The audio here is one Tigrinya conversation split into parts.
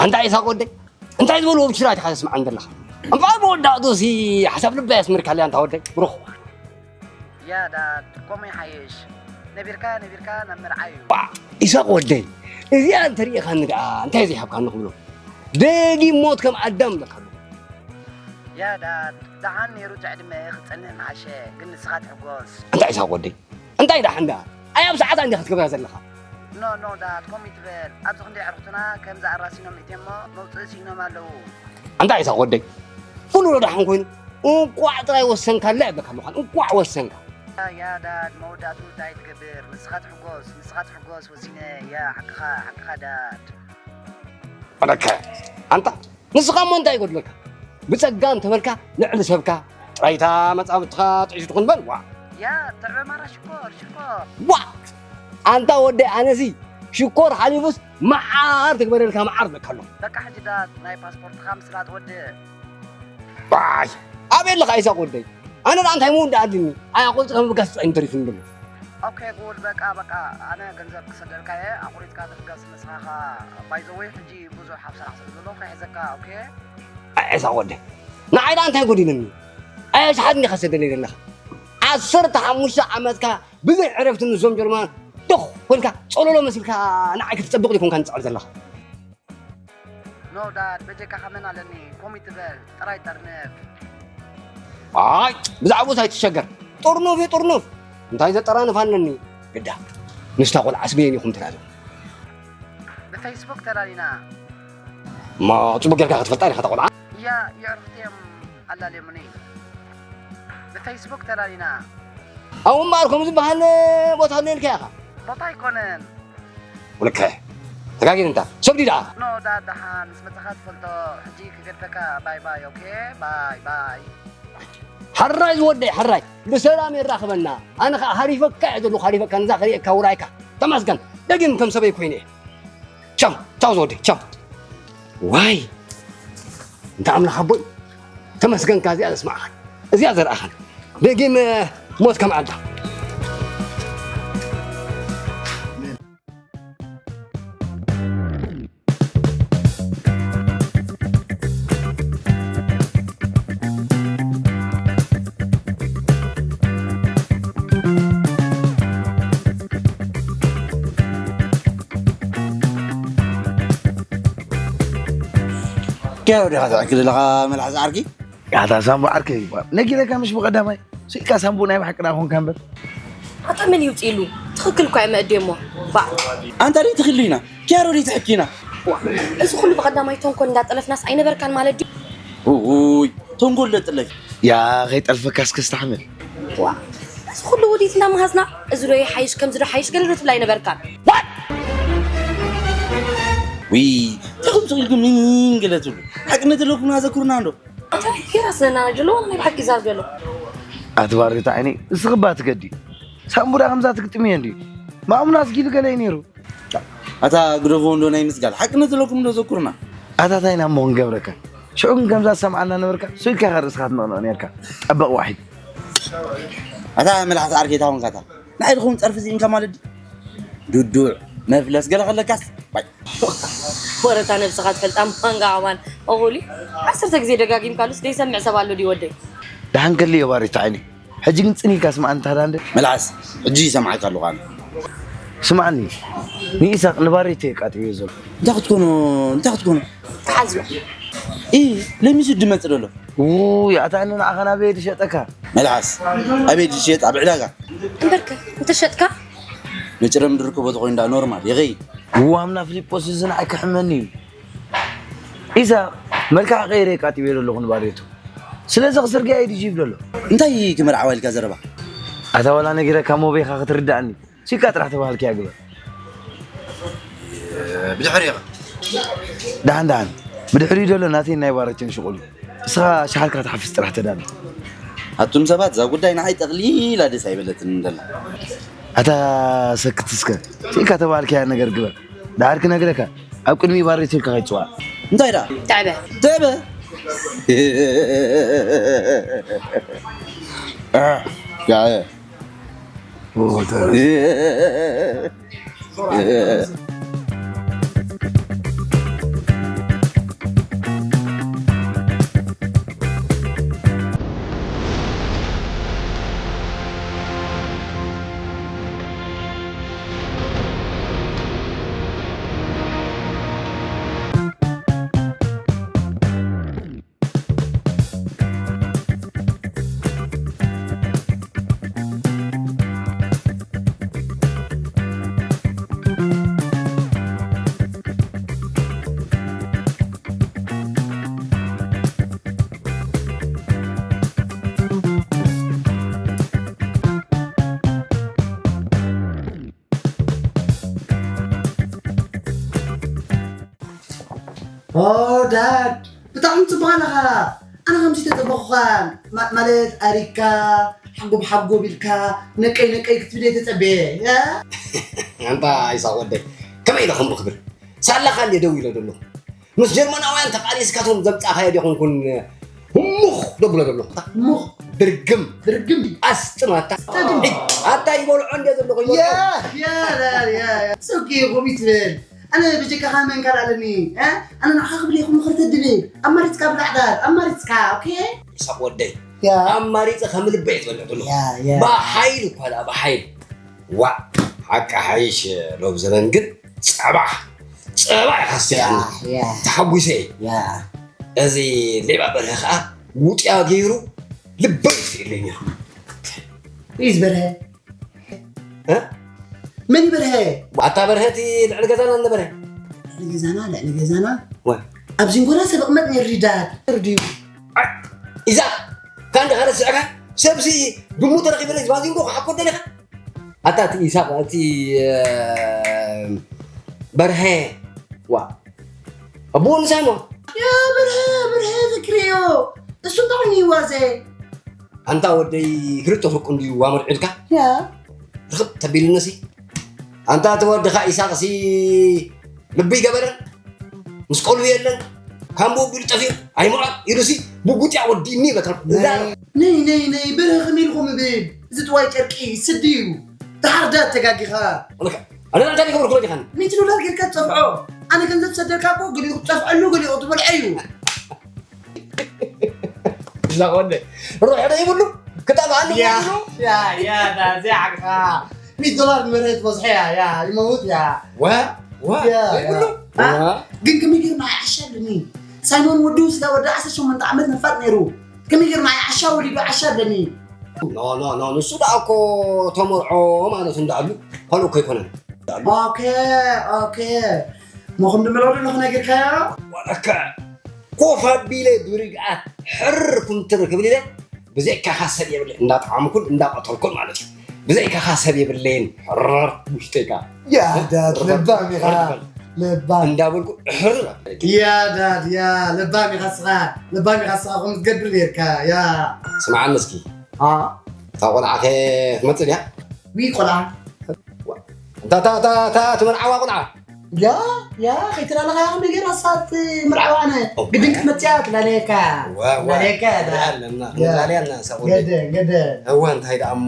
እንታይ ኢሳቕ ወደይ? እንታይ ዝበልዎ ብሽራ ኢኻ ተስምዓኒ ዘለኻ? እምበኣር መወዳእትኡ ሲ ሓሳብ ልባ የስምርካለይ ኣንታ ወደይ ብሩኽ። ያዳድ ከምኡ ይሓይሽ። ነቢርካ ነቢርካ ናብ መርዓ እዩ። ዋ፣ ኢሳቕ ወደይ፣ እዚኣ እንተሪኢኻኒ ደኣ እንታይ ዘይሃብካኒ ክብሎ? ደጊም ሞት ከም ኣዳም እብለካ ኣለኹ። ያዳድ ደሓን ነይሩ እቲ ዕድመ ክጸንህ ምሓሸ፣ ግን ንስኻ ትሕጎስ። እንታይ ኢሳቕ ወደይ? እንታይ ደሓን ደኣ? ኣይ ኣብ ሰዓታ እንዲኻ ትገብራ ዘለኻ? ኖ ኖ ዳድ ከምኡ ይትበል። ኣብዚ ክንደይ ኣዕሩኽትና ከምዚ ኣራሲኖም እትየሞ መውጽኢ ስኢኖም ኣለዉ። ኣንታ ኢሳቕ ወደይ፣ ኩሉ ዶ ደሓን ኮይኑ? እንቋዕ ጥራይ ወሰንካላ እብለካ ምዃን፣ እንቋዕ ወሰንካ። ያ ዳድ መወዳእትኡ እንታይ ትገብር? ንስኻ ትሕጎስ፣ ንስኻ ትሕጎስ ወሲነ። ያ ሓቅኻ፣ ሓቅኻ ዳድ። ኣነከ ኣንታ ንስኻ እሞ እንታይ ይጎድለካ? ብጸጋ እንተበልካ ልዕሊ ሰብካ ጥራይታ መጻምድትኻ ጥዒሱ ትኹን በል። ዋ! ያ ጥዑም ኣራ ሽኮር ሽኮር። ዋ! ኣንታ ወደይ ኣነሲ ሽኮር ሓሊፉስ መዓር ትግበረልካ መዓር በቃ ኣሎ። በቃ ሕጂ ዳ ናይ ፓስፖርትኻ ምስላጥ ወድእ። ዋይ! ኣበይ ኣለኻ ኢሳቕ ወደይ? ኣነ ደኣ እንታይ ምውን ደኣ ኣድልኒ? ኣይ ኣቆልጢ ከም ብጋስ ጸይኑ ተሪፉኒ ዘሎ። ኦኬ ጉድ በቃ በቃ ኣነ ገንዘብ ክሰደልካ እየ ኣቑሪጽካ ትሕገስ ንስኻ ኸኣ ባይ ዘ ወይ ሕጂ ብዙሕ ኣብ ስራሕ ስለ ዘለኹ ክሕዘካ ኦኬ። ኣይ ኢሳቕ ወደይ ንዓይ ደኣ እንታይ ጎዲለኒ? ኣይ ኣሽሓት እንዲኻ ትሰደለይ ዘለኻ? ዓሰርተ ሓሙሽተ ዓመትካ ብዘይ ዕረፍቲ ንዞም ጀርመን ዶኽ ኮንካ ጸሎሎ መሲልካ ንዓይ ክትጸብቕ ዲኹም ከንጽዕር ዘለኻ? ኖ ዳድ በጀካኻ መን ኣለኒ ኮሚት በል ጥራይ ጠርንፍ። ኣይ ብዛዕባኡስ ኣይትሸገር። ጥርኑፍ እዩ ጥርኑፍ። እንታይ ዘጠራንፍ ኣለኒ? ግዳ ምስታ ቆልዓስ በየን ኢኹም ትላለዩ? ብፌስቡክ ተላሊና። እሞ ጽቡቅ ጌርካ ክትፈልጣ ኢኻ እታ ቆልዓ። እያ የዕርኽቲ እዮም ኣላልዮምኒ። ብፌስቡክ ተላሊና። ኣብኡ እምበኣር ከምኡ ዝበሃል ቦታ ኣሎ ኢልካ ኢኻ። ቦታ ኣይኮነን። ወለከ ተጋጊን እንታ ሰብ ድዩ ደኣ? ኖ ዳ ደሓን ምስ መጻኻ ትፈልጦ። ሕጂ ክገድፈካ። ባይ ባይ። ኦኬ ባይ ባይ። ሕራይ ዝወደይ ሕራይ ብሰላም የራኽበና። ኣነ ኸኣ ሃሪፈካ እየ ዘለኹ ሃሪፈካ ነዛ ክርእየካ ውራይካ። ተመስገን ደጊም ከም ሰበይ ኮይነ እየ። ቻው ቻው ዝወደይ ቻው። ዋይ እንተ ኣምላኽ ኣቦይ ተመስገንካ እዚኣ ዘስማዕኻን እዚኣ ዘርኣኻን ደጊም ሞት ከም ኣዳ። ኪያሮ ዲኻ ትዕክል ዘለኻ መልሓስ ዓርኪ? ኣታ ሳምቡ ዓርከይ እኳ ነጊረካ ምሽ ብቐዳማይ ስኢልካ ሳምቡ ናይ ብሓቂ ደኣ ኮንካ እምበር። ኣታ መን ይውፅኢሉ? ትኽክል እኳ እየ መእድየሞ። ባዕ። ኣንታ ደይ ትኽሉ ኢና ኪያሮ ደይ ትሕኪ ኢና። ዋ፣ እዚ ኩሉ ብቐዳማይ ተንኮል እንዳጠለፍናስ ኣይነበርካን ማለት ድዩ? ውይ ተንኮል ለጥለፍ። ያ ከይጠልፈካ እስከ ስታሕምል። ዋ፣ እዚ ኩሉ ውዲት እንዳመሃዝና እዚ ዶ ይሓይሽ ከምዚ ዶ ሓይሽ ገለ ዶ ትብል ኣይነበርካን። ውይ ተኹም ስቕ ኢልኩም ሚን ገለ ትብሉ ሓቅነት ኣለኩም ኣዘክሩና እንዶ። እንታይ ጌራ ስለና ጀሎ ናይ ብሓቂ ዛር ዘሎ። ኣቲ ባርኔጣ ዓይነይ እስኺ እባ ትገዲ ሳምቡዳ ከምዛ ትግጥምዮ እንድዩ ማእሙና ኣስጊሉ ገለ እዩ ነይሩ። ኣታ ግደፎ እንዶ ናይ ምስጋል ሓቅነት ዘለኩም እንዶ ዘኩርና። ኣታ ታይ ኢና እሞ ክንገብረካ ሽዑ ግን ከምዛ ዝሰምዓና ነበርካ ሱልካ ኢኻ ርእስኻ ትንቕንቕ ነርካ ጠበቕ ዋሒድ። ኣታ መልሓስ ዓርከይ ታወንካታ ንዓይ ድኹም ጸርፊ ዝኢንካ ማለት ድዩ? ዱዱዕ መፍለስ ገለ ከለካስ ባይ። ወረታ ነብስኻ ትፈልጣ ማንጋ ኣማን እኹሊ ዓሰርተ ግዜ ደጋጊምካሉስ ደይሰምዕ ሰብ ኣሎ ድዩ ወደይ? ደሓን ከልዮ ባሪታ ዓይኒ ሕጂ ግን ጽን ኢልካ ስምዓኒ ታዳ እንደ። መልሓስ ሕጂ ይሰምዓካ ኣለኹ ኣነ። ስምዓኒ ንኢሳቅ ንባሪተ የቃጥዮ ዘሎ። እንታይ ክትኮኖ እንታይ ክትኮኖ? ተሓዝዮ። ኢ ለሚሱ ድመጽእ ደሎ። ውይ ኣታ እነ ንዓኻ ናበይ ድሸጠካ? መልሓስ ኣበይ ድሸጥ ኣብ ዕዳጋ? እምበርከ እንተሸጥካ መጭረም ድርክቦ ተኾይኑ ደኣ ኖርማል ይኸይድ። ዋምና ፊሊጶስ እዚ ንዓይ ክሕመኒ እዩ። ኢሳቕ መልክዓ ቀይረ የቃጢበ ዘለኹ ንባሬቱ። ስለዚ ክስርግያ እዩ ድዩ ይብል ዘሎ። እንታይ ክምርዓዋ ኢልካ ዘረባ? ኣታ ዋላ ነጊረካ ሞቤኻ ክትርድኣኒ። ሲካ ጥራሕ ተባሃልክያ ግበር። ብድሕሪኻ። ደሓን ደሓን። ብድሕሪኡ ዘሎ ናተይን ናይ ባሬቱን ሽቑል እዩ። እስኻ ሸሓልካ ትሓፍስ ጥራሕ ተዳሎ። ኣቱም ሰባት እዛ ጉዳይ ንዓይ ጠቕሊላ ደስ ኣይበለትንን ደላ። ኣታ ሰክት እስከ ስኢልካ ተባሃልካያ ነገር ግበር። ደሓር ክነግረካ ኣብ ቅድሚ ባሬቱ ኢልካ ከይትፅዋዕ። እንታይ ደኣ? ትዕበ። ትዕበ? እ፣ ጋየ። ኦ፣ ትዕበ። ኦ ዳድ፣ ብጣዕሚ ጽቡቕ ኣለኻ። ኣነ ከምዚ ተጸበኹኻ፣ ማ- ማለት ኣሪካ ሓጎብ ሓጎብ ኢልካ ነቀይ ነቀይ ክትብል እየ ተጸብየ። ያ? ኣንታ ይሳቕ ወደይ፣ ከመይ ኢለ ከምኡ ክብል? ሳላኻ እንደ ደው ኢለ ዘለኹ። ምስ ጀርመናውያን ተቃሊስካ ቶም ዘምጻኻዮ ዲኹንኩን ህሙኽ ደብሎ ዘሎ። ሙኽ። ድርግም። ድርግም። ኣስጥም ኣታ። ኣታ ይበልዖ እንደ ዘለኹ ይበልዖ። ያ፣ ያ፣ ያ፣ ያ፣ ያ። ጽቡቅ ኢኹም ይትብል። ኣነ ብጀካኻ መን ካልእ ኣለኒ? እ? ኣነ ንዓኻ ክብል ኢኹም ምኽሪ ተድልይ። ኣማሪጽካ ብላዕ ዳር፣ ኣማሪጽካ፣ ኦኬ? ይሳቕ ወደይ። ያ። ኣማሪጸ ከም ልበይ ትበልዕ ዘሎ። ያ፣ ያ። ብሓይል እኳ ደኣ፣ ብሓይል። ዋእ፣ ሓቂ ሓይሽ ሎብ ዘበን ግን ጸባ፣ ጸባ ኢኻ ኣስቲኻኒ። ያ፣ ያ። ተሓጒሰ እየ። ያ። እዚ ሌባ በርሀ ኸኣ ውጥያ ገይሩ ልበይ ይጥፍእለይ ነይሩ። ኢዝ በርሀ? እ? መን እዩ በርሀ? ኣታ በርሀ እቲ ልዕሊ ገዛና እነበረ። ልዕሊ ገዛና፣ ልዕሊ ገዛና? ወ። ኣብ ዚንጎና ሰብ እቕመጥ ነይሩ ዳድ። ነይሩ ድዩ? ኣይ፣ ኢዛ፣ ካን ዲኻ ረሲዕካ? ሰብሲ ድሙ ተረኺበለይ ዝባዚንጎ ክሓኮ ደሊኻ? ኣታ እቲ ኢሳቕ፣ እቲ፣ እ፣ በርሀ፣ ዋ፣ ኣቦ ንሳይ ሞ? ያ በርሀ፣ በርሀ ዝክርዮ። እሱ እንታይ ኮይኑ ይዋዘ? ኣንታ ወደይ ክልተ ፍርቁ እንድዩ ዋመርዒድካ? ያ። ርኽብ ተቢልነሲ። ኣንታ እቲ ወድኻ ኢሳቕሲ ልቢ ይገበረን? ምስ ቆልቡ የለን፣ ካምቦ ቢሉ ጠፊኡ፣ ኣይምዖ ኢሉሲ ብጉጥያ ወዲእኒ ይበካ። እዛ ነይ፣ ነይ፣ ነይ፣ በርሀ ከመይ ኢልኩም እብል? እዚ ጥዋይ ጨርቂ ስዲ እዩ። ደሓር ዳ ተጋጊኻ። ወለካ፣ ኣነ እንታይ ይገብርኩ ወዲኻኒ? ሚእቲ ዶላር ጌርካ ትጸፍዖ። ኣነ ገንዘብ ሰደልካ እኮ ገሊኡ ክትጸፍዐሉ፣ ገሊኡ ክትበልዖ እዩ። እዛ ቆንደ፣ ሩሕ ዶ ይብሉ? ክጠፍኣሉ ያ፣ ይብሉ? ያ፣ ያ፣ ዳ፣ እዚኣ ዓቕኻ። ሚእቲ ዶላር ንመርሀ ትበዝሖ እያ፣ ያ፣ ይመውት እያ። ወ፣ ወ፣ ያ፣ ይብሉ? ያ። ዋ። ግን ከመይ ጌርና ይዓሻ ኣለኒ? ሳይሞን ወዱ ስጋ ወዲ ዓሰርተ ሸሞንተ ዓመት ነፋጥ ነይሩ። ከመይ ጌርና ይዓሻ ወሊዱ ዓሻ ኣለኒ? ኖ፣ ኖ፣ ኖ፣ ንሱ ደኣ እኮ ተመርዖ ማለቱ እንዳኣሉ ካልእ እኮ ኣይኮነን። ኦኬ፣ ኦኬ። ሞ ከም ድመለወዱ ኣለኹ ነጊርካዮ? ዋላካ ኮፍ ኣቢለ ብርግኣት ሕር ኩምትር ክብል ኢለ ብዘይካኻ ሰብ የብለይን፣ እንዳጠዓምኩን እንዳቐተልኩን ማለት እዩ። ብዘይካኻ ሰብ የብለይን፣ ሕረር ውሽጠይ ከኣ። ያ ዳድ፣ ለባም ኢኻ። ለባም። እንዳበልኩ ሕርር ኣበለ። ያ ዳድ፣ ያ ለባም ኢኻ እስኻ። ለባም ኢኻ እስኻ፣ ከምኡ ትገብር ነይርካ። ያ። ስምዓኒ እስኪ። አ? እታ ቆልዓ ከ ትመጽእ ድያ? ዊ ቆልዓ። እታ፣ እታ፣ እታ፣ እታ ትመርዓዋ ቆልዓ? ያ፣ ያ፣ ከይተላለኻ ኢኻ መገር ኣሳት ምርዓው ኣነ። ኦኬ። ግድን ክትመጽእ እያ ትላለየካ። ዋ፣ ዋ። ትላለየካ እያ። ንሪኣ ኣለና፣ ያ። ንላለያ ኣለና፣ ሳብ ወደይ። ገደ፣ ገደ። እዋ፣ እንታይ ደኣ እሞ።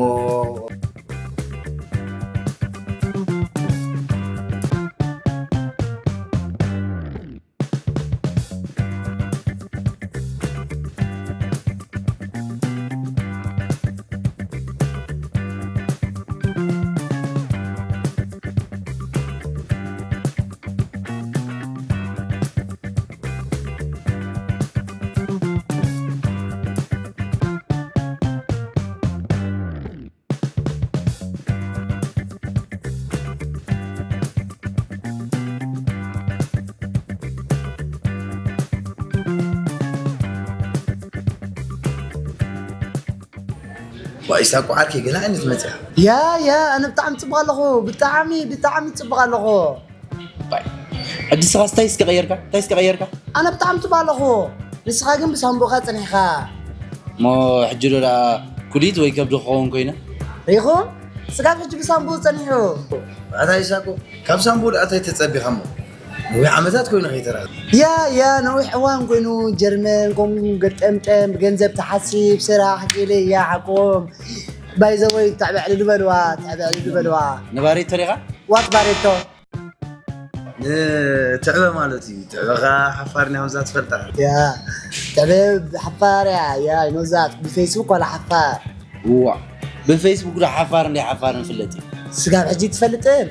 ዋይ፣ ኢሳቆ ዓርከይ፣ ገለ ዓይነት መጽያ። ያ፣ ያ፣ ኣነ ብጣዕሚ ጽቡቕ ኣለኹ። ብጣዕሚ፣ ብጣዕሚ ጽቡቕ ኣለኹ። ባይ። ሕጂ ንስኻስ እንታይ እስከ ቀየርካ? እንታይ እስከ ቀየርካ? ኣነ ብጣዕሚ ጽቡቕ ኣለኹ። ንስኻ ግን ብሳምቡእኻ ጸኒሕካ። እሞ ሕጂ ዶ ደኣ ኩሊት ወይ ከብዲ ክኸውን ኮይነ? ሪኹም? ስጋብ ሕጂ ብሳምቡእ ጸኒሑ። ኣታ ኢሳቆ፣ ካብ ሳምቡእ ደኣ እንታይ ተጸቢኻ እሞ? ነዊሕ ዓመታት ኮይኑ ከይተራኸብና። ያ፣ ያ፣ ነዊሕ እዋን ኮይኑ ጀርመን፣ ከምኡ ገጠምጠም፣ ብገንዘብ ትሓስብ፣ ስራሕ፣ ጌለ፣ ያ፣ ሓቆም። ባይ ዘ ወይ፣ ትዕበ ዕልል በልዋ፣ ትዕበ ዕልል በልዋ። ነባሪት ተሪኻ? ዋት ባሬቶ። ንትዕበ ማለት እዩ። ትዕበ ኸዓ ሓፋር ናይ ከምዛ ትፈልጣ። ያ፣ ትዕበ ሓፋር እያ። ያ፣ you know that። ብፌስቡክ ዋላ ሓፋር? እዋ፣ ብፌስቡክ ዶ ሓፋር እንደ ሓፋር ንፍለጥ እዩ? ስጋብ ሕጂ ትፈልጥን?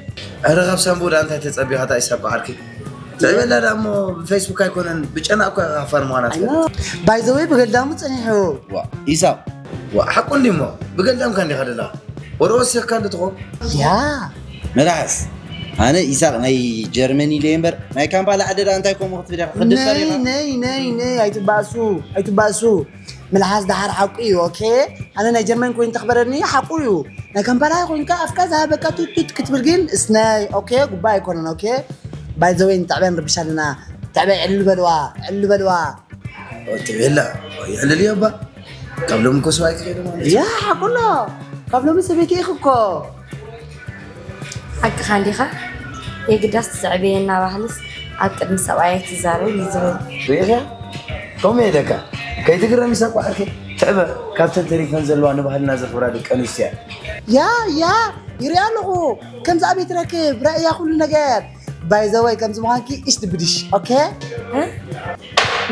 ኧረ፣ ካብ ሳምቡእ ደኣ እንታይ ተጸቢኻ፣ እታ ኢሳቆ ዓርከይ? ትዕበ ኣላ ደኣ እሞ ብፌስቡክ ኣይኮነን፣ ብጨና እኮ ኢኻ ሓፋር ምዃና ትፈልጥ። ባይ ዘ ወይ ብገልዳሙ ጸኒሑ። ዋ፣ ኢሳቅ። ዋ፣ ሓቁ እንዲ እሞ፣ ብገልዳምካ እንዲኻ ደላ። ወረ ወሲኽካ እንዲ ትኾን? ያ። መልሓስ፣ ኣነ ኢሳቅ ናይ ጀርመን ኢለ እምበር፣ ናይ ካምፓላ ዓዲ ደኣ እንታይ ከምኡ ክትብል ኢኻ? ክድፈር ነይ፣ ኢኻ? ነይ፣ ነይ፣ ነይ፣ ኣይትባእሱ፣ ኣይትባእሱ። መልሓስ ደሓር ሓቁ እዩ፣ ኦኬ? ኣነ ናይ ጀርመን ኮይኑ ተኽበረኒ፣ ሓቁ እዩ። ናይ ካምፓላ ኮይንካ ኣፍካ ዝሃበካ ቱት ቱት ክትብል ግን እስነይ፣ ኦኬ? ጉባእ ኣይኮነን፣ ኦኬ? ባይ ዘ ወይ ንትዕበ ንርብሽ ኣለና። ተዕበ ዕል በልዋ፣ ዕል በልዋ። ትቤላ ይዕልል እዮ እባ። ካብ ሎሚ እኮ ሰብኣይ ክኸይደ ማለት እዩ። ያ ሓቁሎ፣ ካብ ሎሚ ሰበይቲ ኢኽ እኮ። ሓቅኻ እንዲኻ? የግዳስ ትስዕብየ እናባህልስ ኣብ ቅድሚ ሰብኣይ ኣይትዛረብ እዩ ዝብል። ርኢኻ? ከምኡ እየ ደካ። ከይትግረም ይሰብ ዓርኪ። ትዕበ፣ ካብተን ተሪፈን ዘለዋ ንባህልና ዘኽብራ ደቂ ኣንስትዮ እያ። ያ፣ ያ፣ ይሪኣ ኣለኹ። ከምዚ ኣበይ ትረክብ? ራእያ ኩሉ ነገር። ባይ ዘ ወይ ከምዚ ምዃንኪ እሽ ድብድሽ፣ ኦኬ? እ?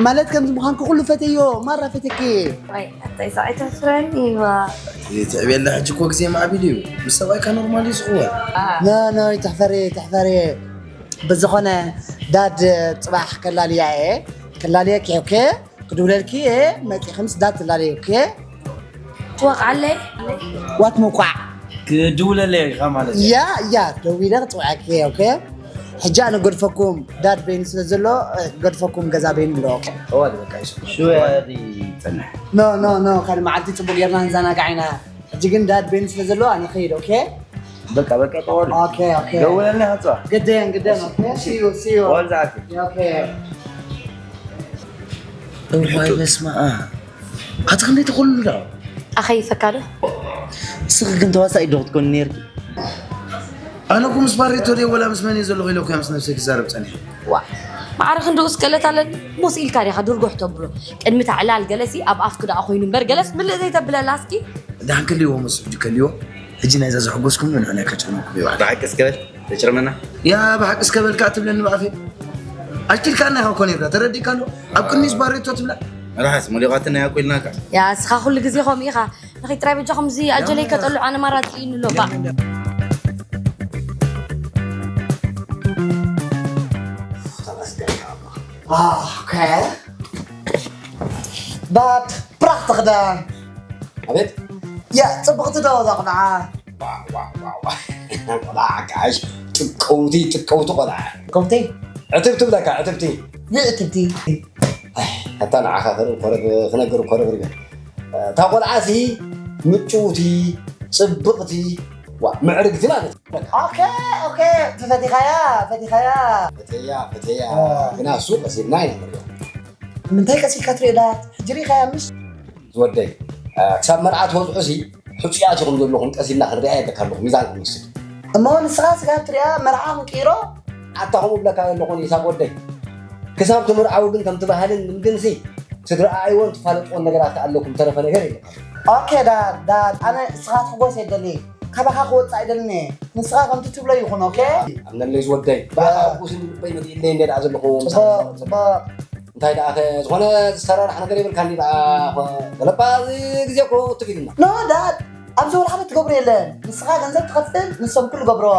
ማለት ከምዚ ምዃንኪ ኩሉ ፈተዮ፣ ማራ ፈተኪ። ዋይ፣ ኣታይ ሰዓይ ተፍረኒ፣ ዋ። ትዕቤላ ሕጂ እኮ ግዜ ማዕቢል እዩ። ምስ ሰብኣይካ ኖርማል እዩ ዝኽወል። ኖ፣ ኖ፣ ይትሕፈሪ፣ ይትሕፈሪ። ብዝኾነ ዳድ ጽባሕ ከላልያ እየ። ከላልየኪ፣ ኦኬ? ክድውለልኪ እየ። መጺኺ ምስ ዳድ ትላለይ፣ ኦኬ? ትወቕዓለይ? ዋት ምውቃዕ? ክድውለለይ ኢኻ ማለት እዩ። ያ፣ ያ፣ ደዊለ ክጽውዐኪ እየ፣ ኦኬ? ሕጂ ኣነ ገድፈኩም ዳድ በይኑ ስለ ዘሎ፣ እ፣ ገድፈኩም ገዛ በይኑ ኣሎ፣ ኦኬ? እዋ፣ በቃ፣ ይሱ። ሽወያ ድጸንሕ። ኖ፣ ኖ፣ ኖ፣ ካልእ መዓልቲ ጽቡቕ ጌርና ንዘናጋዕ ኢና። ሕጂ ግን ዳድ በይኑ ስለ ዘሎ ኣነ ክይድ፣ ኦኬ? በቃ፣ በቃ፣ ጠወል። ኦኬ፣ ኦኬ። ደውለልና፣ ሃጽዋ። ግደን፣ ግደን፣ ኦኬ? እሺ። See you፣ see you። ወልዛት። ኦኬ። እዋይ፣ በስመ ኣብ። ኣቲ ክንደይ ትኹሉ ዶ? ኣኸይፈካ ዶ? ንስኺ ግን ተዋሳኢት ዶ ክትኮኒ ነይርኪ? ኣነ እኮ ምስ ባሬቶ ድየ ወላ ምስ መን እየ ዘለኹ ኢለ እኮ ምስ ነብሰይ ክዛረብ ጸኒሐ። ዋ፣ ማዕረ ክንድኡ ስቅለት ኣለኒ። ሞስ ኢልካ ዲኻ ድርጉሕ ተብሎ? ቅድሚ ታዕላል ገለሲ ኣብ ኣፍክ ደኣ ኮይኑ እምበር ገለስ ምልእ ዘይተብለላ እስኪ። ደሓን ከልዎ ሞስ ሕጂ ከልዎ። ሕጂ ናይዛ ዘሐጎስኩም ንሕና ከጨነኩም ይባዕል። ብሓቂ እስከ በል። ተጭርመና። ያ ብሓቂ እስከ በልካ ትብለኒ ብኣፌ። ኣሽቲልካና ኢኻ እኮ ነይርካ፣ ተረዲእካ ኣሎ። ኣብ ቅድሚ ባሬቶ ትብላ። ርሓስ፣ ሞሊቓትና እያ እኮ ኢልናካ። ያ፣ እስኻ ኩሉ ግዜ ከምኡ ኢኻ። ንኸይ ጥራይ በጃኹም እዚ ኣጀለይ ከጠልዑ ኣነ ማራ ኣጥልዩኒ ኣሎ፣ ባ። ኦኬ። ዳድ፣ ብራኽ ትኽዳን። ኣቤት። ያ፣ ጽብቕቲ ዶ እዛ ቖልዓ? ዋ፣ ዋ፣ ዋ፣ ዋ። ቆልዓ ዓካሽ፣ ጥቀውቲ፣ ጥቀውቲ ቆልዓ። ጥቀውቲ? ዕትብቲ ብለካ፣ ዕትብቲ። ይእትብቲ። ኣይ፣ ኣታ ንዓኻ ክርኢ እኮ ረብ-፣ ክነግር እኮ ረብሪበ። እታ ቆልዓሲ ምጭውቲ፣ ጽብቕቲ፣ ዋ፣ ምዕርግቲ ማለት እዩ። ኦኬ፣ ኦኬ፣ ፈቲኻያ፣ ፈቲኻያ። ፈተያ፣ ፈተያ። አ። ግና እሱ ቀሲልና ኢና ንሪኦ። ምንታይ ቀሲልካ ትሪኦ ዳ? ሕጂ ሪኢኻያ ምሽ? ዝወደይ፣ አ፣ ክሳብ መርዓ ትበጽሑ ሲ፣ ሕጹያት ኢኹም ዘለኹም፣ ቀሲልና ክንሪኣ የለካ ኣለኹ፣ ሚዛን ክንወስድ። እሞ ንስኻ ስጋብ ትሪኣ መርዓ ክንቅይሮ? ኣታ ከምኡ እብለካ ዘለኹ ንኢሳቅ ወደይ። ክሳብ ትምርዓው ግን ከምቲ ባህልን ልምድን ሲ፣ ትትረኣእይዎን ትፋለጥዎን ነገራት ኣለኩም፣ ተረፈ ነገር የለካ። ኦኬ ዳድ፣ ዳድ፣ ኣነ ንስኻ ትሕጎስ የደሊ፣ ካባኻ ክወጽእ ኣይደልን እየ። ንስኻ ከምቲ ትብሎ ይኹን፣ ኦኬ? ኣምነለይ ዝወደይ፣ ብኣኻ ሕጉስ እንዲ ልበይ መሊእለይ እንደ ደኣ ዘለኹ፣ ጽቡቕ፣ ጽቡቕ። እንታይ ደኣ ኸ ዝኾነ ዝሰራራሕ ነገር የብልካን ደኣ ኸ፣ ገለባ እዚ ግዜ እኮ እትፍ ኢሉና። ኖ ዳድ፣ ኣብዚ ወላ ሓደ ትገብሮ የለን። ንስኻ ገንዘብ ትኸፍል፣ ንሶም ኩሉ ገብርዎ።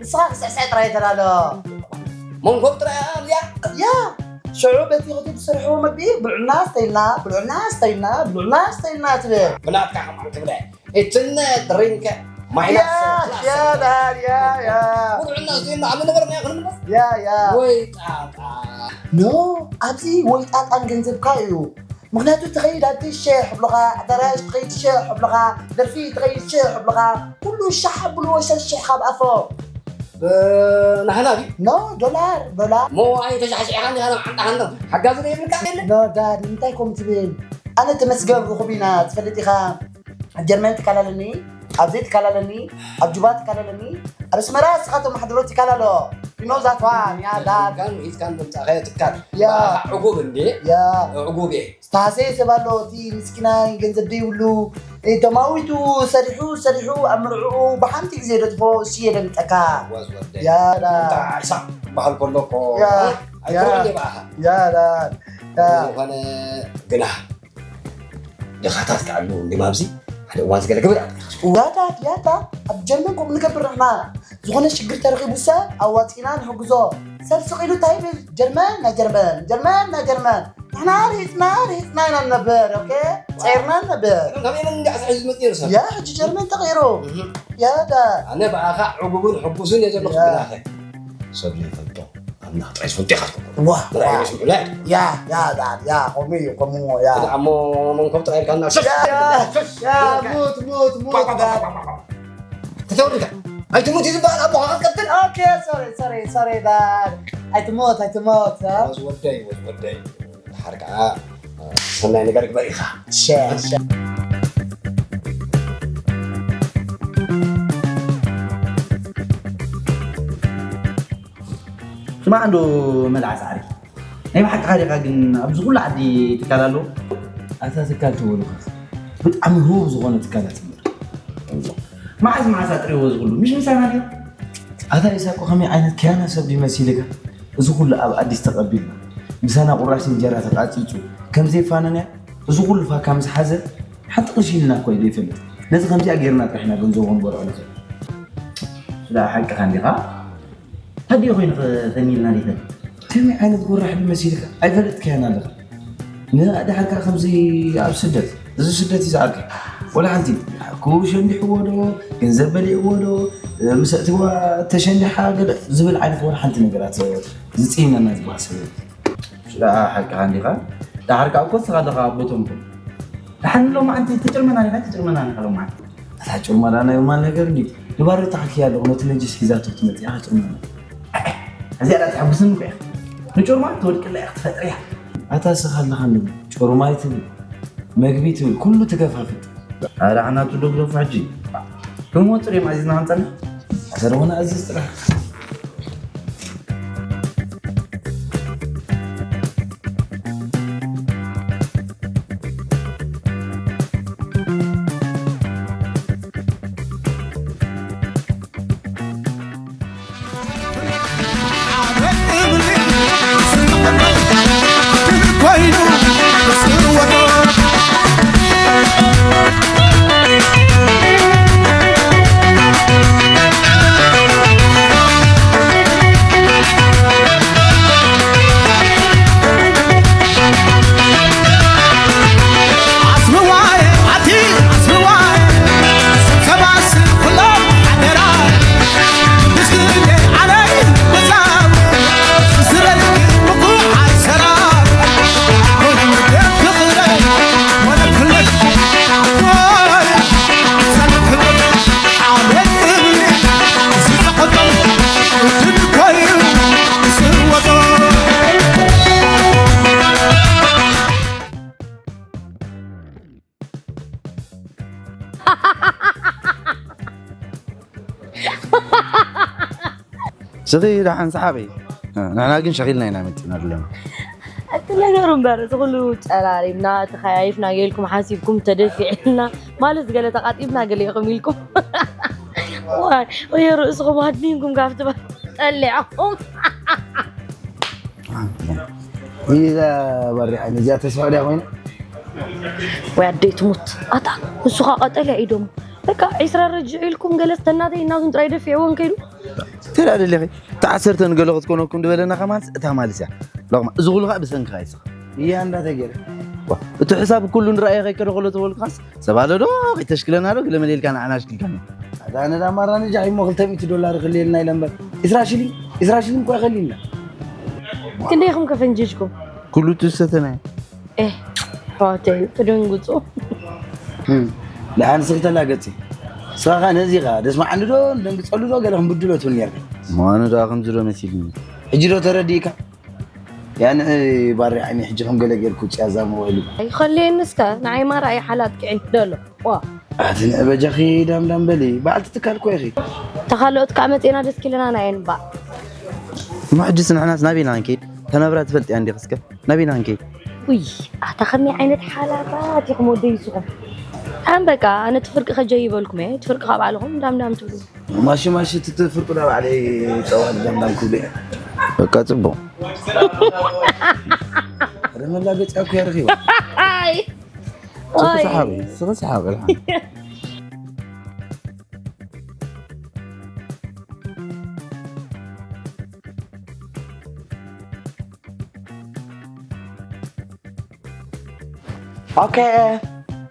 ንስኻ ክስዕስዕ ጥራይ ተዳሎ። መንኮብ ጥራይ እያ እዚኣ? ያ። ሽዑ በቲ ሆቴል ዝሰርሕዎ መግቢ ብልዑና ስተይልና፣ ብልዑና ስተይልና፣ ብልዑና ስተይልና ትብል። ብናትካ ከማን ትብለ። እትነ ድሪንከ ማይናስ ያ፣ ክላስ። ያ፣ ዳድ፣ ያ፣ ያ። ብልዑና ስተይልና፣ ኣብ ነበርና ይኹን እምበር። ያ፣ ያ። ወይ ጣጣ። ኖ፣ ኣብዚ ወይ ጣጣን ገንዘብካ እዩ። ምኽንያቱ ትኸይድ ኣዲ ሸሕ ብልኻ፣ ኣዳራሽ ትኸይድ ሸሕ ብልኻ፣ ደርፊ ትኸይድ ሸሕ ብልኻ፣ ኩሉ ሻሕ ኣብልዎ ሸሽሕ ካብ ኣፎ። ብ-፣ ናህና ድዩ? ኖ፣ ዶላር፣ ዶላር። ሞ ኣይ ተሻሕሺሕኻ እንዲኻ ናብ ዓንጣኻ እንዶ ሓጋዚ ዘይብልካ የለ? ኖ፣ ዳድ፣ ንምንታይ ከምኡ ትብል? ኣነ ተመስገን ርኹብ ኢና፣ ትፈልጥ ኢኻ። ኣብ ጀርመን ትካል ኣለኒ፣ ኣብዚ ትካል ኣለኒ፣ ኣብ ጁባ ትካል ኣለኒ፣ ኣብ ኣስመራ እስኻቶም ማሕደሮ ትካል ኣሎ። You know that one፣ ያ ዳድ። ትካል ሒዝካ ምምጻእካዮ ትካል። ያ። ባኻ ዕጉብ እንዴ? ያ። ዕጉብ እየ። ዝተሃሰየ ሰብ ኣሎ፣ እቲ ምስኪናይ ገንዘብ ዘይብሉ፣ እ፣ ተማዊቱ ሰሪሑ፣ ሰሪሑ ኣብ መርዕኡ ብሓንቲ ግዜ ደጥፎ፣ እሱ የደምጠካ። ዋዝ ወደይ። ያ ዳ። እንታይ ሓሳብ ክበሃል ከሎ እኮ፣ ያ፣ ኣይኮነን ያ። እንዴ ብኣኻ? ያ ዳ። ያ። ዝኾነ ግና ድኻታት ክዓሉ እንዲ ማብዚ ሓደ እዋን ዝገለ ግብር ኣለ። ያ ዳ፣ ያ ዳ፣ ኣብ ጀርመን ከምኡ ንገብር ንሕና። ዝኾነ ሽግር ተረኺቡ ሰብ ኣዋፂና ንሕግዞ። ሰብ ስቕ ኢሉ እንታይ ይብል? ጀርመን ናይ ጀርመን፣ ጀርመን ናይ ጀርመን። ንሕና ርሂፅና፣ ርሂፅና ኢና ንነብር፣ ኦኬ? ፀይርና ንነብር። ካብ የመን እንዲ ዓሳ ሒዙ ዝመፅእ ነይሩ ሰብ። ያ፣ ሕጂ ጀርመን ተቐይሩ። እህ። ያ ዳ። ኣነ ብኣኻ ዕጉብን ሕጉስን እየ ዘለኹ ያ። ብናኸ። ሰብ ዘይፈልጦ ኣምላኽ ጥራይ ዝፈልጦ ኢኻ ትፈልጦ። ዋ፣ ጥራይ ዋ። ይመስሉ፣ ላ። ያ፣ ያ ዳ፣ ያ፣ ከምኡ እዩ፣ ከምኡ፣ ያ። እዛ እሞ መንኮብ ጥራይ ኢልካ እና ሸሽ! ያ፣ ያ፣ ያ፣ ሙት፣ ሙት፣ ሙት፣ ዳ። ተተወዲካ። ኣይትሙት እዩ ዝበሃል ኣቦኻ ክትቀትል። ኦኬ፣ ሶሪ፣ ሶሪ፣ ሶሪ፣ ዳ። ኣይትሞት ኣይትሞት። ወዝ ወደይ ወዝ ወደይ። ድሓር ከዓ ሰናይ ነገር ግበር ኢኻ። ስማዕ እንዶ መልዓ ፃዕሪ፣ ናይ ብሓቂ ሓዲኻ ግን ኣብዚ ኩሉ ዓዲ ትካል ኣለዎ? ኣታ ትካል ትበሉኻ ብጣዕሚ ህቡብ ዝኾነ ትካላት እምበር። መዓዝ መዓዝ ኣጥሪዎ ዝኹሉ? ምሽ ምሳና ድዩ? ኣታ ኢሳቆ ከመይ ዓይነት ከያና ሰብ ድዩ መሲልካ? እዚ ኩሉ ኣብ ኣዲስ ተቐቢልና ምሳና ቁራሽ እንጀራ ተቃጺጹ ከም ዘይፋነንያ እዚ ኩሉ ፋካ ምስ ሓዘ ሓንቲ ቅርሺ ኢልና እኮ እዩ ዘይፈልጥ። ነዚ ከምዚኣ ጌርና ጥራሕ ኢና ገንዘቡ ክንበልዖ ንኽእል። ስለ ሓቅኻ እንዲኻ? ታዲኡ ኮይኑ ተኒልና ዲኸ? ከመይ ዓይነት ጎራሕ ድዩ መሲልካ? ኣይፈለጥካያን ኣለኻ። ንድሓር ከኣ ከምዚ ኣብ ስደት፣ እዚ ስደት እዩ ዝኣርካ። ወላ ሓንቲ፣ ሓኩ ሸንዲሕዎ ዶ፣ ገንዘብ በሊዕዎ ዶ፣ ምስ ኣእትዋ ተሸንዲሓ ገለ ዝብል ዓይነት ወላ ሓንቲ ነገራት ዝጽይነና ዝበሃል ሰብ የለን። ሽዳ ሓቅኻ እንዲኻ? ድሓር ከኣ እኮ ንስኻ ኣለኻ ኣብ ቦቶም እኮ። ደሓን ሎማዓንቲ ትጭርመና ዲኻ? ትጭርመና ዲኻ ሎማዓንቲ? ኣታ ጭርመራ ናይ ዮማን ነገር እንድዩ። ንባዶ ተሓኪያ ኣለኹ፣ ነቲ ነጅስ ሒዛቶ ትመጽእ እያ ጭርመራ። እዚኣ ዳ ተሐጉስኒ እኮ እያ። ንጭርማ ትወድቅላ እያ ክትፈጥር እያ። ኣታ ስኻ ኣለኻ እንድዩ። ጭርማ ኣይትብል፣ መግቢ ትብል፣ ኩሉ ትገፋፍጥ። ኣረ ሓናቱ ዶ ግደፎ ሕጂ። ክመጹ ድዮም ኣዚዝና ክንጸንሕ? ኣታ ደሞ ንኣዝዝ ጥራሕ። ስኺ ደሓን ሰሓቒ። ንሕና ግን ሸኺልና ኢና መፂና ዘለና። እቲ ነገሩ እምበር፣ እዚ ኩሉ ጨራሪምና፣ ተኸያይፍና፣ ጌልኩም ሓሲብኩም፣ ተደፊዕና፣ ማለት ገለ ተቓጢብና፣ ገለ ኢኹም ኢልኩም። ዋይ፣ ወይ ርእስኹም ኣድኒንኩም ካብቲ ባ-፣ ጠሊዕኹም። ኢዛ ባሪ ዓይኒ እዚኣ ተስፋ ድያ ኮይና? ወይ ኣደይ ትሙት። ኣታ፣ ንሱ ኸኣ ቀጠልያ ኢዶም። በቃ፣ ዒስራ ረጅዕ ኢልኩም ገለ ተናተይ እናቱን ጥራይ ደፊዕዎን ከይዱ። ተዳ ደለኺ፣ እታ ዓሰርተ ንገለ ክትኮነኩም ዝበለና ከማንስ እታ ማልስ እያ። ሎቕማ፣ እዚ ኩሉ ኸኣ ብሰንክኻ ይስኻ። እያ እንዳተገይረ። ዋ፣ እቲ ሕሳብ ኩሉ ንረኣየ ከይከደ ከሎ ተበልኩኻስ፣ ሰብ ኣሎ ዶ፣ ከይተሽክለና ዶ፣ ገለ መለ ኢልካ ንዓና ኣሽኪልካና። ኣታ ነዳ ማራ ነጃሕ እሞ ክልተ ሚእቲ ዶላር ክልየልና ኢለ እምበር፣ ዒስራ ሽሊን፣ ዒስራ ሽሊን እኮ ይኸልየልና። ክንደይ ኢኹም ከ ፈንጂጅኩም? ኩሉ ትሰተናዮ። ኤህ፣ ኣሕዋተይ፣ ትደንግጹ። እም፣ ደሓን ስኺ ተላገጺ። ንስኻ ኸኣ ነዚ ኸኣ ደስምዓኒ ዶ፣ ንደንግጸሉ ዶ፣ ገለ ክንብድሎ ትብል ኔርካ። ምዃኑ ደኣ ከምዚ ዶ መሲሉኒ። ሕጂ ዶ ተረዲእካ? ያንዒ ባሪ ዓይኒ ሕጂ ከም ገለ ጌርኩ ጭያዛም ውዒሉ። ኣይኸልየኒ እስከ፣ ንዓይ ማራ እዩ ሓላጥ ክዒል ደሎ። ዋ። ኣቲ ንዕ በጃኺ ዳም ዳም በሊ፣ በዓልቲ ትካል እኮ ኢኺ። እታ ካልኦት ከኣ መጺእና ደስ ክኢለና ኢና እየን እባ። እሞ ሕጂስ ንሕናስ ናበይ ኢና ክንከይድ? እታ ናብራ ትፈልጥያ እንዲኺ እስከ፣ ናበይ ኢና ክንከይድ? ውይ፣ ኣታ ከመይ ዓይነት ሓላፋት ኢኹም ወደይ ንስኹም። ኣን በቃ፣ ኣነ እቲ ፍርቂ ከጀይበልኩም እየ፣ እቲ ፍርቂ ካብ ባዕልኹም ዳም ዳም ትብሉ። ማሺ ማሺ ትትፍርቁ ዳ ባዕለይ ጸዋት ዳምዳም ክብሉ እየ። በቃ ጽቡቕ። ረመላ ገጽ እኮ ያርኺዋ። ኣይ። ስኺ ኦይ። ሰሓቢ፣ ስኺ ሰሓቢ፣ ኣልሓም። ኦኬ፣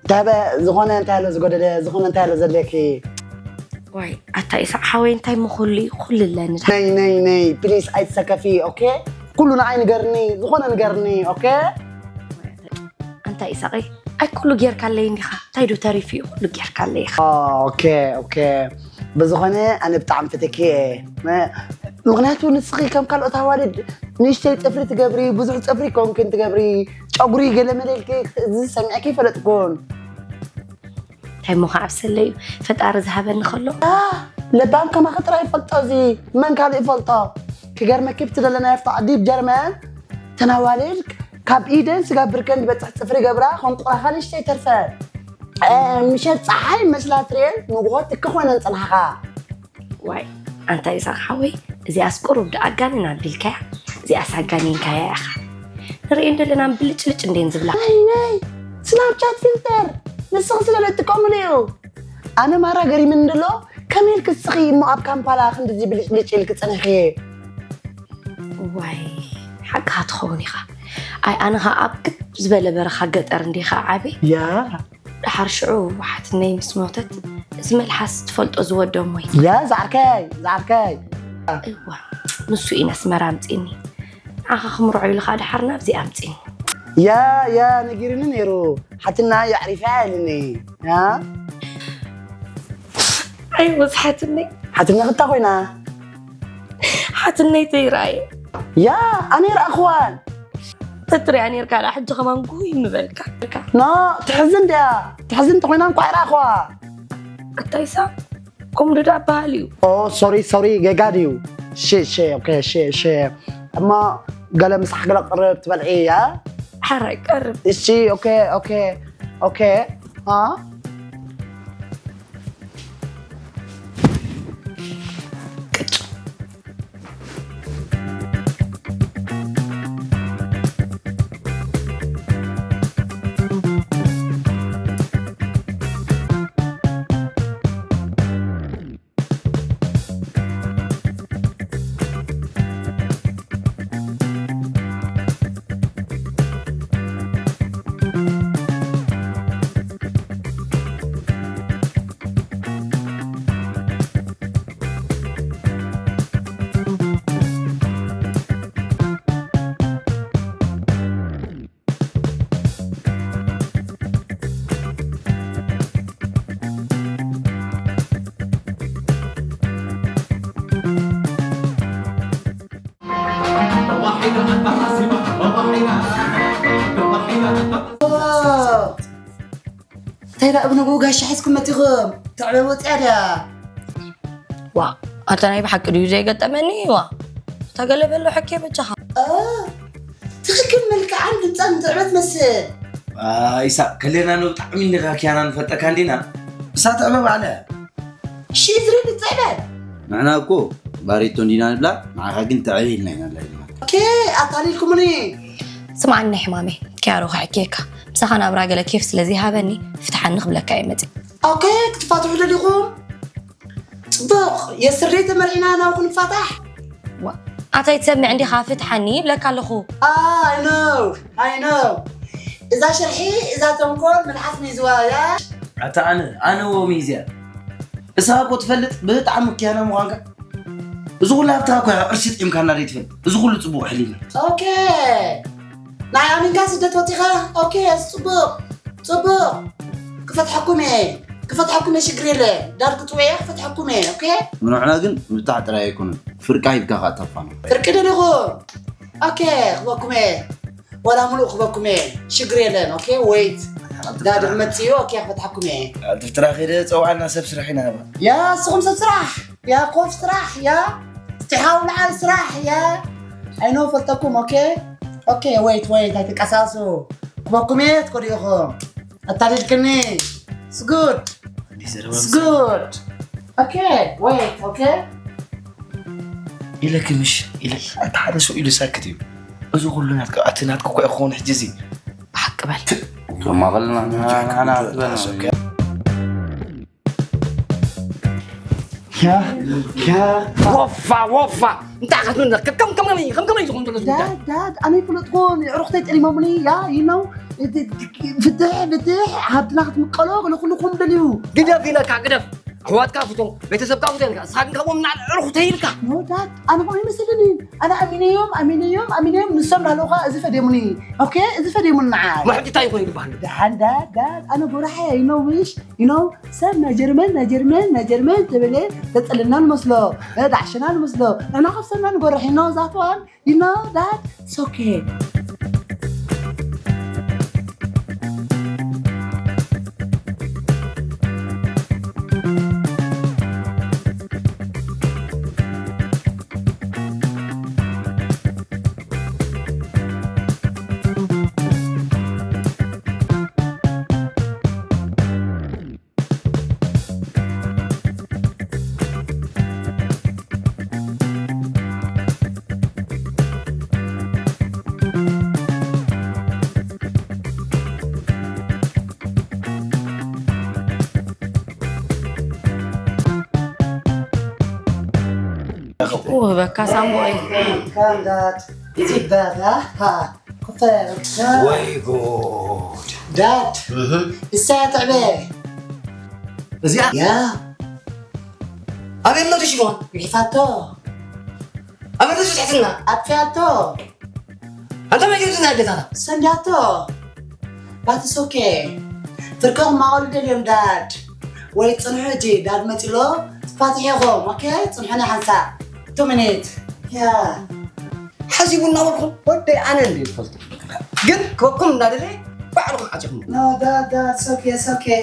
እንታይ በ-፣ ዝኾነ እንታይ ኣሎ ዝጎደለ፣ ዝኾነ እንታይ ኣሎ ዘድልየኪ? ዋይ፣ ኣታ ኢሳቕ ሓወይ፣ እንታይ ምኹሉ እዩ? ኩሉ ኣለኒ። ነይ፣ ነይ፣ ነይ፣ ፕሊስ ኣይትሰከፊ፣ ኦኬ? ኩሉ ንዓይ ንገርኒ፣ ዝኾነ ንገርኒ፣ ኦኬ? ኣንታ ኢሳቐይ፣ ኣይ ኩሉ ጌርካለይ እንዲኻ፣ እንታይ ዶ ተሪፉ እዩ? ኩሉ ጌርካለይ ኢኻ። ኦ፣ ኦኬ፣ ኦኬ። ብዝኾነ ኣነ ብጣዕሚ ፈቴኪ እየ። መ-፣ ምኽንያቱ ንስኺ ከም ካልኦት ኣዋልድ ንእሽተይ ጽፍሪ ትገብሪ፣ ብዙሕ ጽፍሪ ኮንክን ትገብሪ፣ ጨጉሪ ገለ መለ ኢልኪ ክትእዝዚ ሰሚዐኪ ይፈለጥኩን። እንታይ እሞ ከዓ ብሰለይ እዩ ፈጣሪ ዝሃበኒ ከሎ። ለባም ከማኺ ጥራይ ይፈልጦ፣ እዚ መን ካልእ ይፈልጦ? ክገርመኪ ብቲ ዘለናዮ ኣብቲ ዓዲ ብጀርመን ተናዋልድ ካብ ኢደን ስጋብ ብርከን ዝበፅሕ ፅፍሪ ገብራ ከንቁራኻ ንእሽተይ ተርፈ ምሸት ፀሓይ መስላ ትርኤን ንጉሆ ትኪ ኮይነን ፅናሕኻ። ዋይ ኣንታ ይሳቅ ሓወይ፣ እዚኣስ ቁሩብ ዶ ኣጋንን ኣቢልካያ? እዚኣስ ኣጋኒንካያ ኢኻ። ንርእየን ደለና ብልጭልጭ እንዴን ዝብላ። ኣይይ ስናፕቻት ፊልተር ንስኺ ስለ ለጥቀሙሉ እዩ። ኣነ ማራ ገሪምኒ እንድሎ ከመይ ኢልኪ እስኺ እሞ ኣብ ካምፓላ ክንድዚ ብልጭልጭ ኢልኪ ጸኒሕኺ? ዋይ ሓቅኻ ትኸውን ኢኻ። ኣይ ኣነ ኸዓ ኣብ ክብ ዝበለ በረኻ ገጠር እንዲኻ ዓብየ። ያ ደሓር ሽዑ ሓትነይ ምስ ሞተት እዚ መልሓስ ትፈልጦ ዝወደሞይ። ያ ዝዓርከይ ዝዓርከይ እዋ ንሱ እዩ ነስመራ ኣምፅኒ። ንዓኻ ክምርዖ ኢሉ ኸዓ ደሓር ናብዚ ኣምፅኒ። ያ ያ ነጊርኒ ነይሩ ሓትና የዕሪፋ ኢልኒ። ያ ኣይወስ ሓትነይ ሓትና ክታ ኮይና ሓትነይ ተይረኣየ። ያ ኣነ ይረኣኽዋን ተትሪያ ነርካ ዳ ሕጂ ከማን ጉይ ምበልካ። ኖ ትሕዝን ድያ ትሕዝን እንተኮይና እንኳ ይረኣኽዋ። ኣታይሳ ከምኡ ዶ ዳ በሃል እዩ። ኦ ሶሪ ሶሪ ጌጋ ድዩ? ሺ ሺ ኦኬ ሺ ሺ እሞ ገለ ምሳሕ ገለ ቅርብ ትበልዒ እያ። ሓራይ ቀርብ እሺ ኦኬ ኦኬ ኦኬ አ ቅጭ እንታይ ደኣ ብንግኡ ጋሻ ሒዝኩም መጺኹም? ትዕበ ወጽያ ድያ? ዋ ኣታ ናይ ብሓቂ ድዩ ዘይገጠመኒ ዋ እታ ገለ በሎ ሕኬ በጃኻ። ትኽክል መልክዓን ድምፃን ትዕበ ትመስል። ይሳቅ ከሌና ነው ብጣዕሚ እንዲኻ ኪያና ንፈልጠካ እንዲና እሳ ትዕበ ባዕለ ሺ ዝርድ ትዕበ ንሕና እኮ ባሬቶ እንዲና ንብላ ንዓኻ ግን ትዕበ ኢልና ኢና ላ ኦኬ ኣታሊልኩምኒ ስምዓኒ ናይ ሕማመይ ኪያሮ ክሕኬካ ምሳኻ ናብራ ገለ ኬፍ ስለ ዘይሃበኒ ፍትሓኒ ክብለካ እየ መፂ ኦኬ ክትፋትሑ ደሊኹም ፅቡቕ የስርደይ ተመርዒና ናብ ክንፋታሕ ኣታይ ትሰምዕ እንዲኻ ፍትሓኒ ይብለካ ኣለኹ I know I know እዛ ሽርሒ እዛ ተንኮል መልሓስ ሚዝዋ እያ ኣታ ኣነ ኣነ ወ ሚዝያ እሳ እኮ ትፈልጥ ብጣዕሚ ኪያና ምዃንካ እዚ ኩሉ ሃብትኻ እኮ ቅርሺ ጥዒምካና ዘይትፈልጥ እዚ ኩሉ ፅቡቅ ሕሊና ኦኬ ናይ ኣሚንካ ስደት ወፂኻ ኦኬ ፅቡቕ ፅቡቕ ክፈትሐኩም እየ ክፈትሐኩም እየ ሽግር የለ ዳር ክፅወየ ክፈትሐኩም እየ ኦኬ ንሕና ግን ምብታዕ ጥራይ ኣይኮነን ፍርቂ ሂብካ ከዓ ተፋና ፍርቂ ደሊኹም ኦኬ ክበኩም እየ ዋላ ሙሉእ ክበኩም እየ ሽግር የለን ኦኬ ወይት ዳድር መፅዮ ኦኬ ክፈትሐኩም እየ ኣልትፍትራ ከይደ ፀውዓልና ሰብ ስራሕ ኢና ነባ ያ ንስኹም ሰብ ስራሕ ያ ኮፍ ስራሕ ያ ስትሓው ንዓል ስራሕ ያ ኣይኖ ፈልጠኩም ኦኬ ኦኬ ወይት ወይት ኣይትንቀሳሱ ክበኩም እየ ትኮዱ ኢኹም ኣታሊልክኒ ስጉድ ስጉድ ኦኬ ወይት ኦኬ ኢለኪ ምሽ ኢለ ኣታ ሓደ ሰው ኢሉ ሳክት እዩ እዚ ኩሉ ናትካ ኣቲ ናትካ እኮ ይኸውን ሕጂ እዚ ብሓቂ በል ከማኸልና ንዓና ትበል ያ ያ ወፋ ወፋ እንታይ ኢኻ ትብል ከም ከም ከም ከም ከም ኢኹም ትብሉ ዳድ ዳድ ኣነ ይፍለጥኩ ንዕሩኽተይ ጠሊሞምኒ ያ you know ፍትሕ ፍትሕ ሃብትና ክትምቀሎ ገለ ኩልኩም ደልዩ ግደፍ ኢለካ ግደፍ ኣሕዋትካ ፍቶ፣ ቤተሰብካ ፍቶ ኢልካ፣ ንስኻ ግን ካብኦም ንላዕሊ ዕሩኽ ተይልካ። ኖ ዳድ፣ ኣነ ከምኡ ይመስለኒ። ኣነ ኣሚነዮም ኣሚነዮም ኣሚነዮም፣ ንሶም ዳለውኻ እዚ ፈደሙኒ። ኦኬ፣ እዚ ፈደሙኒ ንዓይ። መሕጂ እንታይ ኮይኑ ይበሃል? ደሓን ዳድ ዳድ፣ ኣነ ጎራሓ ይኖ ምሽ ይኖ ሰብ ናይ ጀርመን ናይ ጀርመን ናይ ጀርመን ተበለ፣ ተጠልና ንመስሎ፣ ዳዕሽና ንመስሎ፣ ንሕና ከፍሰና ንጎርሕ ይኖ ዛትዋን። You know that? It's okay. ክህበካ ሳምቦይ። Come, Dad. Sit back, huh? Ha. ክፈት። ወይ ጉድ። ዳድ። እህ። እሳ ትዕበ። እዚኣ? ያ። ኣበይ ኣሎ እቲ ሽፎን? ይሕፋቶ። ኣበይ ኣሎ እቲ ትሕትና? ኣጥፊኣቶ። ኣንታ መጀመርያ ኣዴታታ። ሰንዳቶ። But it's okay. ፍርቅኹም ማቐሉ ደልዮም ዳድ። ወይ ጽንሑ ሕጂ ዳድ መጺሎ ትፋትሕ ኢኹም። ኦኬ? ጽንሑና ሓንሳእ። Two minutes. ያ። ሓሲቡ እናበልኩም ወደይ ኣነ እንደ ዝፈልጦ። ግን ከኩም እናደለየ ባዕልኹም ዓጺኹም። No, ዳድ፣ ዳድ፣ it's okay, it's okay.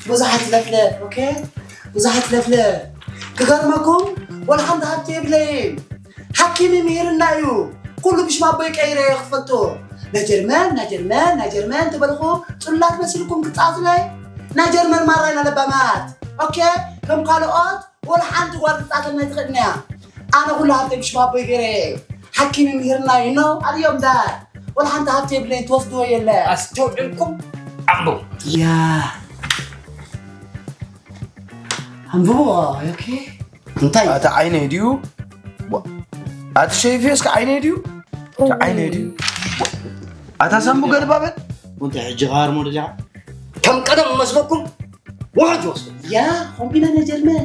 ብዙሓት ለፍለፍ፣ ኦኬ? ብዙሓት ለፍለፍ። ክገርመኩም፣ ወላ ሓንቲ ሃብቲ የብለይን። ሓኪም ይምህርና እዩ። ኩሉ ብሽም ኣቦይ ቀይረ እየ ክትፈልጡ። ናይ ጀርመን፣ ናይ ጀርመን፣ ናይ ጀርመን ትበልኹ ጽላት መሲልኩም ክጻጽለይ። ናይ ጀርመን ማራ ኢና ለባማት። ኦኬ? ከም ካልኦት ወላ ሓንቲ ጓል ክትጻጸለና ኣይትኽእልን እያ። ኣነ ኩሉ ሃብተይ ብሽም ኣቦይ ገይረ እየ። ሓኪም ይምህርና እዩ። ኖ፣ ኣድዮም ዳድ። ወላ ሓንቲ ሃብቲ የብለይን፣ ትወስድዎ የለ። ኣስተውዒልኩም ኣንብቡ። ያ። ኣንብቡ፣ ኦኬ? እንታይ? ኣታ ዓይነይ ድዩ? ዋ-፣ ኣቲ ሸይፊ እስከ ዓይነይ ድዩ? ኣቲ ዓይነይ ድዩ? ዋ-፣ ኣታ ሳምቡ ገልባበት? ወንተ ሕጂ ኻር ሞደጃ? ከም ቀደም መስለኩም ውሕጅ ወስዱ። ያ፣ ከምኡ ኢና ነጀርመን።